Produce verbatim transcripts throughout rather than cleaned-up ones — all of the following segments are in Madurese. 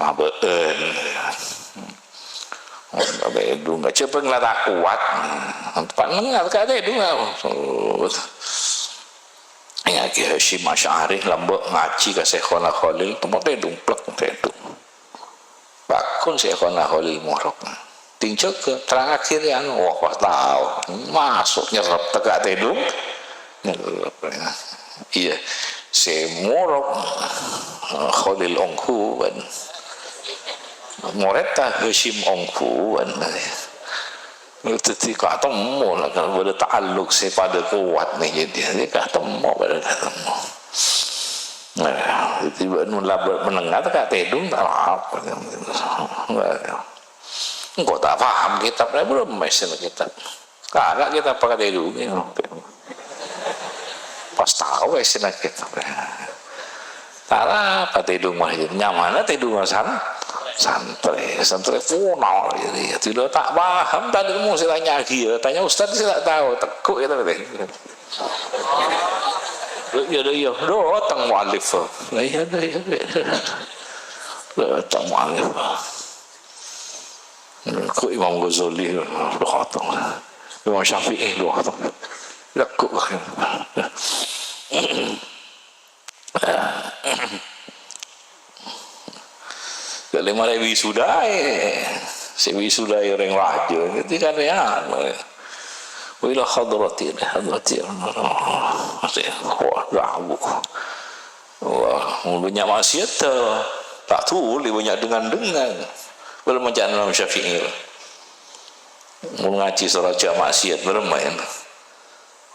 Abâ'ân. Tèdung, jhâ' bhângla ta' kowat. Panengnga ka tèdung. Ya, Ki Hasyim Asy'ari lambâ' ngajhi ka Syaikhona Kholil, temmo tèdung, plek, tèdung. Pagghun Syaikhona Kholil morok. Ding jâgâ, terrangaghi rè anu, wah, pas tao. Maso' nyerrep tèka' tèdung. Nyerrep, ya. Iyâ, sè morok, Kholil ongghu bân morèdda Hasyim ongghu bân. Dhâddhi katemmo la, kan bâdâ ta'alluk sè padâ kowat nè, jadi, jadi katemmo padâ katemmo. Nah, dhâddhi bân mon labâr menengnga tèka' tèdung ta' apa. Engko' ta' paham kitab, la, belum mesen kitab. Kagak kitab pakai tèdung, ya. Pas tao èssèna kitab. Tara apa tèdung mah, nyamana tèdung san-, santrè, santrè punao, jadi, ya, tidak tak paham, tadi mau saya tanya dia, tanya ustaz, saya tak tahu, teguk ya, tapi ya, ya, ya, datang mu'alif. Lah, iya, iya, iya. Datang mu'alif. Kok Imam Ghazali, datang. Imam Syafi'i, datang. Lah, kok Kali marè wisudaè, sè wisudaè orèng rajâ, jadi kan ya, wa ila hadrati, hadrati, wah, gabuk. Wah, bânnya' maksiat, ta' dhuli bânnya' dengan-dengan. Belum macam Imam Syafi'i. Mun ngajhi soro jhâ' maksiat, belum maèn.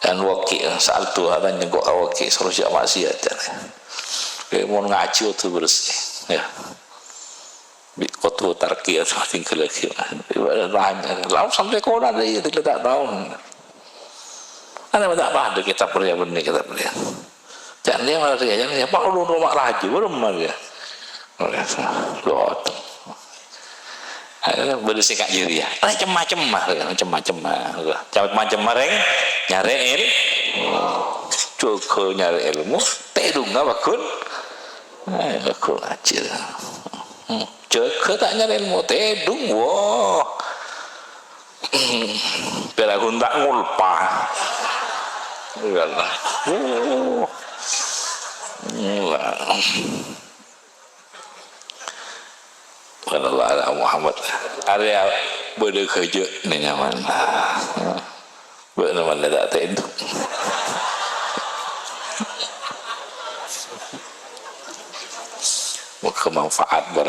Kan Waki', sa'altu, tanya kok Waki', soro jhâ' maksiat, jârèya. Oke, mon ngajhi kodhu bersih, ya. Bi' kodhu tarki, ya, tinggal lagi. Ibarat tanya, lalu sampai kola deh, ya, tidak tak tahu. Ana ta' padâ kitab rèya, bânnè kitab rèya. Jhâ' rèya malah rèya, jhâ' rèya, Pak, lu rumah raja, belum malah. Lho, bâdâ sè ka' jârèya. Lah, cem-macem, mah, cem-macem, mah. Cem-macem, mah, rèng, nyarè èl-, jâgâ nyarè èlmo, tèdungnga bhâghun. Eh, bhâghun ajâ. Hmm, jâgâ ta' nyarè èlmo, tèdung, wah. Pèra' ghun ta' ngolpa. Iyalah. Uh. Wah. Sallallahu ala Muhammad. Arèya bâdâ ghâjâ' nè nyaman. Bâ'na malè ta' tèdung. Moghâ manfaat, barokah.